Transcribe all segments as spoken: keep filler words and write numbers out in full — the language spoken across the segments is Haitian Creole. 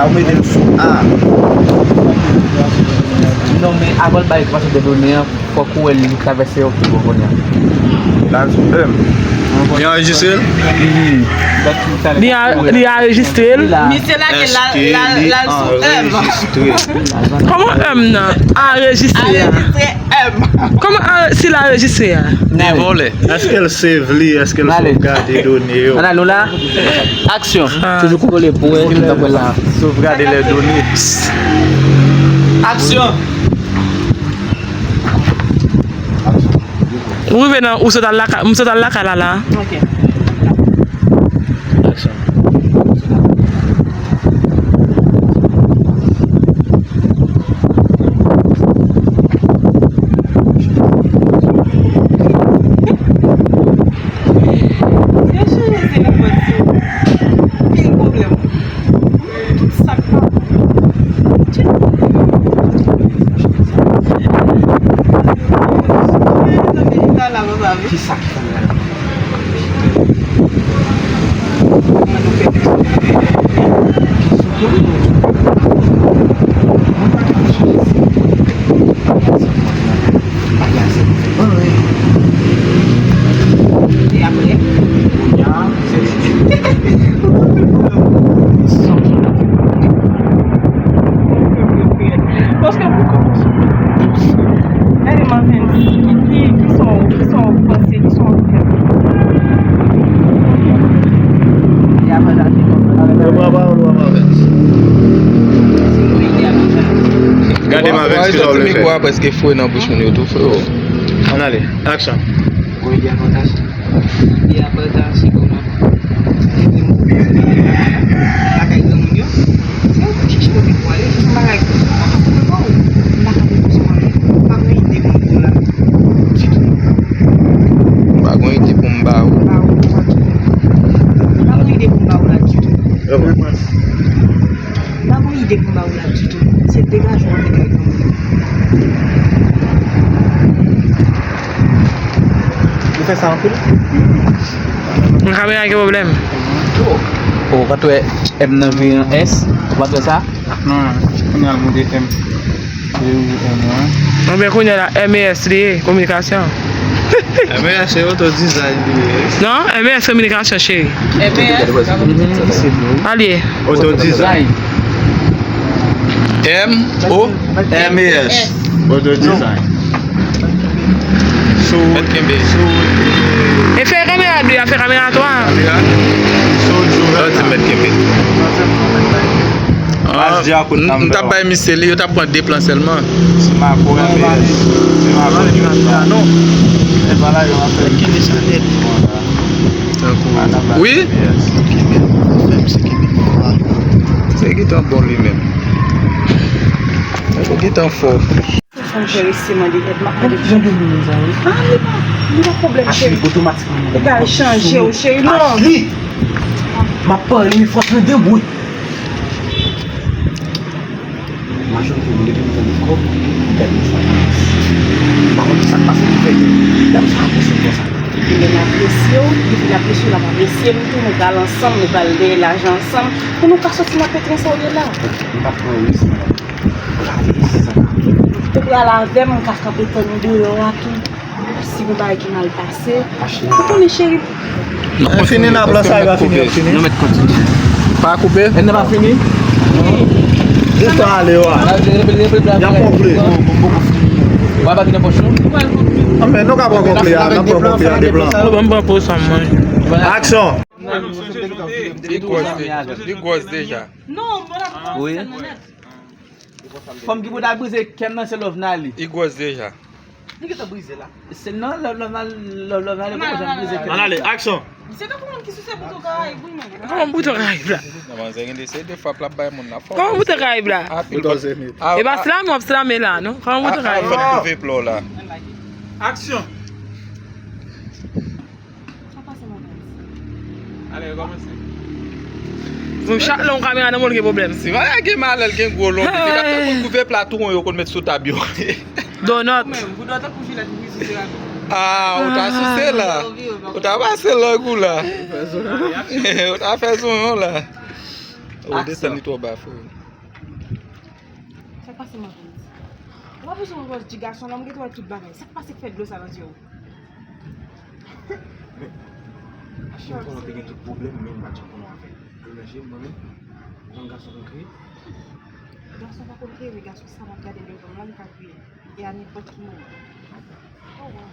A, ou mete l sou A. Non, men avan l bay eksplikasyon de done an, fòk ou wè li travèse yon pi bon kounye a. L al sou M. Li anrejistre l? Li a, li anrejistre l. Misye lage l al, l al, l al sou M. Kòman M nan? Anrejistre a. Anrejistre M. Kòman a, si l anrejistre a? Li vòlè. Èske l save li? Èske l sovgade done yo? Ann ale, nou la. Aksyon. Toujou kole pou wè ki t ap wè la. Sovgade les données. Aksyon. Ou rive nan, ou sot al lakay, m sot al lakay la la. Ok. Aksyon. Yo chanje telefòn sou pil pwoblèm. Tout sa k pa bon. Ki sa k fè m la? E apre? Paske pou kòmanse, gade Marvens, ki, ki, ki sa w, ki sa w panse, ki sa w fè? Gade Marvens, ki sa w vle fè? Mikwo a prèske fwe nan bouch moun yo tou, freo. Ann ale, aksyon. Ide a pataje kòman? Ede m pou m lakay granmoun yo. Se ou pou chèche kote pou ale, se yon bagay m pa ka pwouve ba ou. M pa ka pwouve sou mwen. M pa gen ide pou m ba ou la ditou. M pa gen ide pou m ba ou. Ba ou, m pa gen ide pou m ba ou la ditou. M pa gen ide pou m ba ou la ditou. Se degaje w antre kay granmoun yo. Ou fè sa anpil? Yon kamera gen pwoblèm. Ou pa t wè M nan vire an S? Ou pa t wè sa? Non, kounye a l monte M. Ebyen kounye a la, M E S li ye, kominikasyon. M E S se oto dizayn li ye. Non, M E S kominikasyon, cheri. M E S. Alye. Oto dizayn. M O M E S. Oto dizayn. Sou, mèt kenbe. Sou, e fè kamera de a, fè kamera twa. Kamera. Sou, sou, mèt kenbe. Ah, m t ap bay misye li, yo t ap pran de plan sèlman. Ti Mako M E S. Ti Mako M E S. Non. E pa la yo ap fè. Kenbe sa nèt. Tankou. Wi? Se gitan bon li menm. Se gitan fò. Fò m enterese mande èd, m ap mande. Jan de moun sa wi. Ah, li pa, li pa pwoblèm, cheri. Ashley, otomatikman. Ou pral chanje w, cheri, non. Ashley! M ap pale wi, fò tande m wi. Majorite moun depi m tande kòb, m gade sa. M pa konn ki sa k pase pou fè dam sa apresye m konsa. Lè m apresye w, depi l apresye w, l ap apresye m tou, nou pral ansanm, nou pral dèyè lajan ansanm, pou nou ka soti nan petren sa w ye la. M pa pran risk, m pa pran risk. Ou pral avè m, m ka kanpe tann ou deyò a tou. Si gon bagay ki mal pase, ou konnen cheri. N ap fini, n ap lanse, l va fini, l ap fini. Nou mèt kontinye. Pa koupe? N nan pa fini? Jis ale yo a. Y ap konkli. Ou pa ki nan pòch nou? Anfen, nou ka pran konkli a, n ap pran konkli a de plan. Ban m pran poz sa mwen. Aksyon. Li gwòs deja. Non, mwen ap pran sèl nan nèt. Fanm ki pou ta brize kè m nan se Love Nali. Li gwòs deja. Li gentan brize la. Se nan Love, Love Nali, Love, Love Nali poko janm brize kè m. Ann ale, aksyon. Se tankou moun ki souse bouton Karayib wi menm. Kòman bouton Karayib la? Non, manzè gen de se de frap l ap bay moun la fò. Kòman bouton Karayib la? E pa slam w ap slame la non. Kòman bouton Karayib la? Aksyon. Bon, chak lè yon kamera nan men w, l gen pwoblèm. Si bagay gen malè, l gen gwo lonbrit, li t ap tankou kouve pla touwon yo konn met sou tab yo. Donòt. Ah, ou ta souse la. Ou ta pase lang ou la. Ou ta fè zonyon la. Ou desann li twò ba, frè. Sa k pase, Marvens? Ou pa bezwen wè ti gason la, m gentan wè tout bagay. Sa k pase k fè dlo sa nan zye w? Men, Achille, konnen te gen tout pwoblèm, men m pa t janm konnen afè. Yo nan je m, mwen menm, jan gason konn kriye. Gason pa konn kriye, men gason sa m ap gade devan m la, li ka kriye. E a nenpòt ki moman. Oh, wow.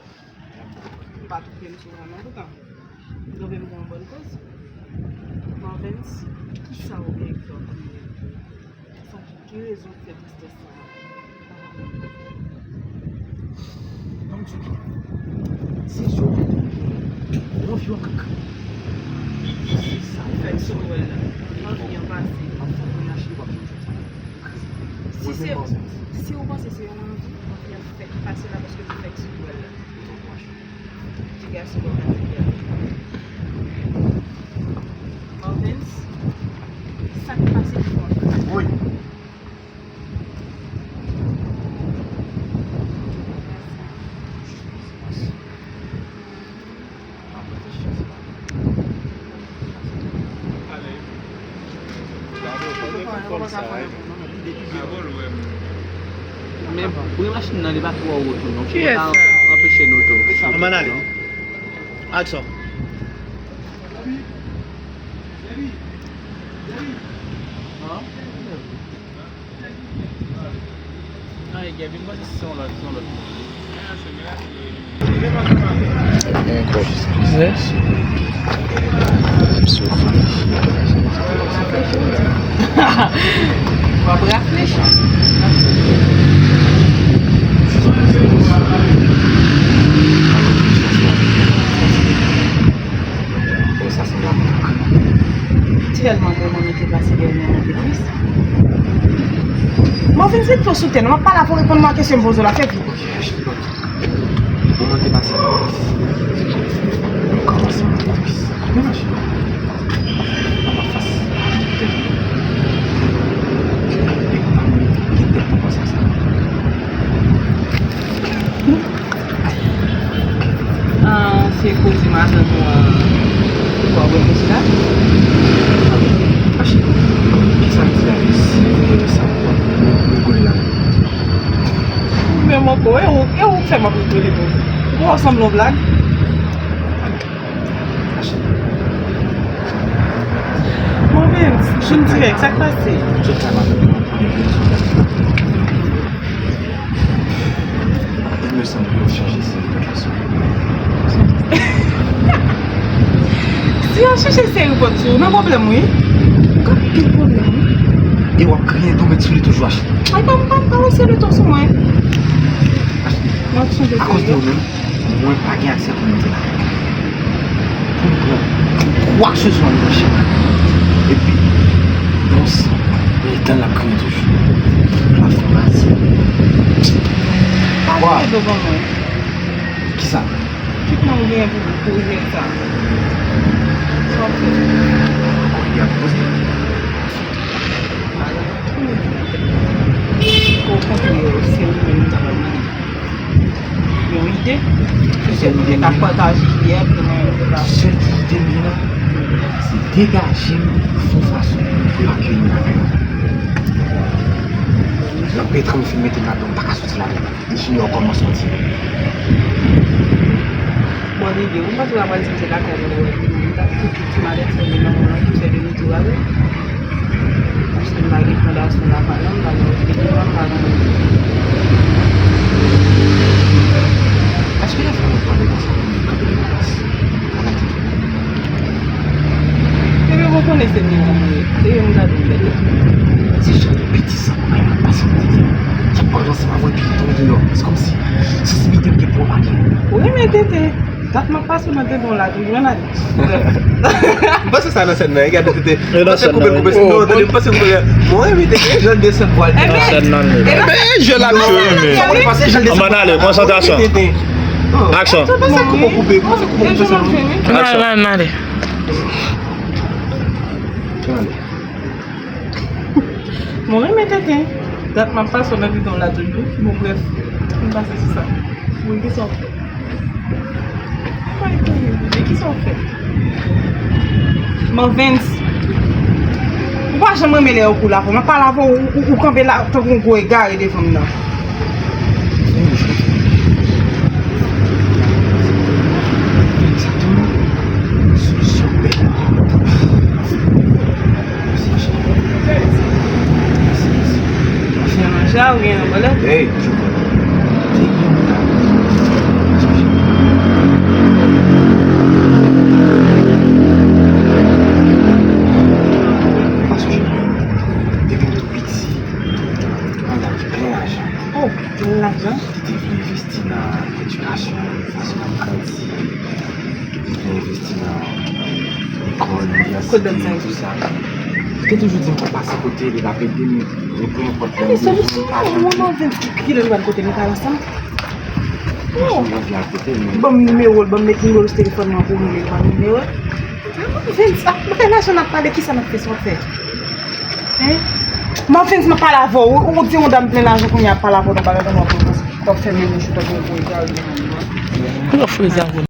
Li pa twonpe m souvan non, poutan. Li twonpe m pou yon bòn koz. Marvens, kisa ou gen k fè w kriye? Sa ki, ki rezon k fè tristès sa a? Ban m di w, se sa w gen. Yon vi w ap kriye. Se sa. Fèk sou wè la. Anvi an pase. Anfòm mwen achte w ap jwenn jodi a. Si se, si ou panse se yon anvi, anvi an fèk pase la paske nou fèk sou wè la. Ti gason bò kote a. Marvens, sa k pase ki fè w ap kriye? Woy. Men bri machin nan, li pa twò wo tou non. Kiyès sa? Anpeche nou tou. Ann ale. Aksyon. An? Ay, Gavin, mwen se yon lòt, se yon lòt. Yes. W ap reflechi. Bon, sa se la. Tèlman moman nou te pase dènyèman te tris. Marvens, ret pran sou tè non, m ap pale avè w, reponn mwen a kesyon m poze w la, fè vit. Ok, achte lòt. Moman te pase te tris. Kòmanse te tris. Men mache. Anba fas. Ki tèlman konsa sa. Ah, se koze madanm ou an, ou pa wè koze la? Mache, kisa m di la, si m te gen sa, m ap rigole la. Ou menm ankò, e ou, e ou k fè m ap rigole tou. Ou wè w sanble yon blag. Mache. Mwen menm, jwenn dirèk, sa k pase? Jodi a maten, mwen pran yon sou tèt. Il me semble que yo chanje seri pòt la sou. Si yo chanje seri pòt sou, nan pwoblèm wi. Ou ka gen pwoblèm wi. E w ap griyen tou, met sou li toujou, Ashley. Ay, pa, pa, pa wè seri ton sou mwen. Ashley, mwen ap chanje seri. Akoz de ou menm, mwen pa gen aksè pou monte lakay. Pou m pran kwakseswa nan machin nan. Epi, bon san, men dan l ap griyen toujou. Plafon raze. Pa vire do ban mwen. Kisa? Kit nan ou genyen pou, pou jere sa. Sa w ap fè? Ankò, li ap poze. Okontrè, se ou menm ki ta pral mande. Yon ide. Se sèl ide k ap pataje yè pou mwen. Sèl ide m gen la, se degaje m, fè yon fason pou yo akeyi m lakay mwen. Nan petran m fin mete m ladan, m pa ka soti ladan. Junior kòmanse yon ti. Bon, lide, ou panse w ap al di m se lakay mwen ou wè vini, m t ap fout ti malèt sèl de manman lan ki fè demi tou avè. Paske m pa gen fondasyon la pa non, m pa gen otorite non, m pa gen. Èske yon fanm ap pale konsa pou li kanpe devan plas? Ala ki. Ebyen, bon, konnen se li menm li ye. Se yo m gade m bèt. Se jan de betiz sa pou kay la pase m di. Sa pa ranse pa vre pito deyò. Se kòmsi sansibilite m gen pwoblèm. Ou renmen tete. Dat m ap pase nan tete w la, tou jwenn ale. M panse sa nan sèn nan, gade tete. E nan sèn nan, wi. Non, tande, m panse koupe. Mwen renmen tete, jan desann vwal. Nan sèn nan, wi. Ebyen, jè la tou. Ann ale, konsantrasyon. Aksyon. Mwen fè koupe, koupe, mwen fè koupe, koupe sèn nan. Aksyon. Ann ale. Mwen renmen tenten. Dat m ap pase w nan bidon la toujou. Bon, brèf, m pase sou sa. Wi, kisa w fè? Mwen pa etonne, men kisa w fè? Marvens, ou p Pa janm renmen lè yo koule avè w. M ap pale avè w, ou, ou, ou kanpe la tankou yon gwo egare devan m nan. Manje a ou gen nan bòlèt? Hey, depi m tou piti, mwen gen plen lajan. Oh, plen lajan? Ki te vin envesti nan edikasyon, fason n ap grandi, ki te vin envesti nan lekòl, inivèsite, tout sa. Li te toujou di m pou pase kote li, l ap ede m, e peu importe lè m bezwen, m pa janm. Mwen, mwen, Vens, ki, ki lè nou pral kote nou pral ansanm? Mwen janm anvi al kote l, men. Ban m nimewo l, ban m met nimewo sou telefòn mwen pou m rele l, ban m nimewo l. Vens, ap, m fè lajan n ap pale, kisa n ap fè, sa w ap fè? Hein? Mwen, Vens, m ap pale avè w. Ou, ou di yon dam plen lajan kounye a ap pale avè w nan bagay kòman pou w t ap fè menm jou tankou yon gwo egare. Pou yo fè zavou.